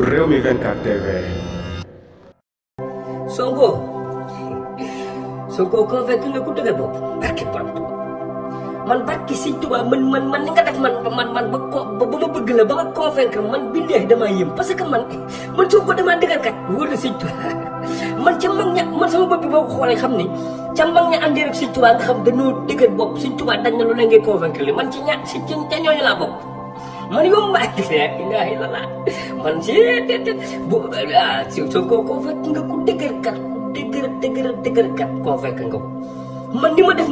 Rewmi 24 TV. Sonko convaincre nga ku dëgër bopp barke borom Tuuba man barke Sëñ Tuuba man ni nga def man ba ma bëgg la ba ma convaincre man bindee damaa yëm parce que man Sonko damaa dëgër kat wóor na Sëñ Tuuba man ca mag ña man sama bopp bi boo ko xoolee xam ni ca mag ña àndee rek Sëñ Tuuba nga xam dañoo dëgër bopp Sëñ Tuuba dañ na lu ne ngay convaincre li man ci ca ñooñu laa bokk man yomb a ilaha illallah man Sonko convaincre nga ku dëgër kat dëgër kat convaincre nga ko man ni ma def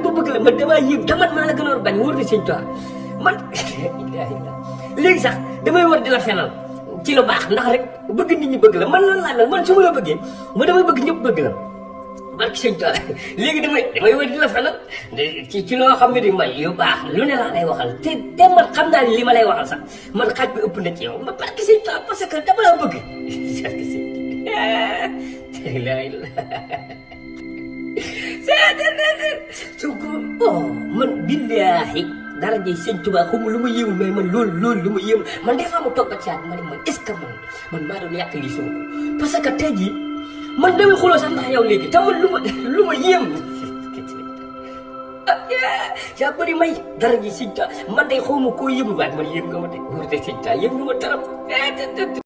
ba bëgg la man damaa yëg te man maa la gën a war bañ wóor na Sëñ Tuuba man ilaha illallah léegi sax damay war di la fenal ci lu baax ndax rek bëgg nit ñi bëgg la man lan laa mel man su ma la bëggee damay bëgg ñëpp bëgg la barke Sëñ Tuuba léegi damay war di la fenal ci loo xam ne di may yu baax lu ne laa lay waxal te man xam naa ni li ma lay waxal sax man xaaj bi ëpp na ci yow ma barke Sëñ Tuuba parce que dama la bëgg Sonko man billaahi dara jëy Sëñ Tuuba xamul lu ma yéemul mais man loolu lu ma yéemul man des fois ma toog ba caat ma ne man est-ce que man maa doon yàq lii Sonko parce que tey jii man damay xuloo sax ndax yow léegi te man lu ma yéem yaa bëri may dara jëy Sëñ Tuuba man day xaw ma koo yéemul waaye man yéem nga ma de wóor de Sëñ Tuuba yéem nga ma tarap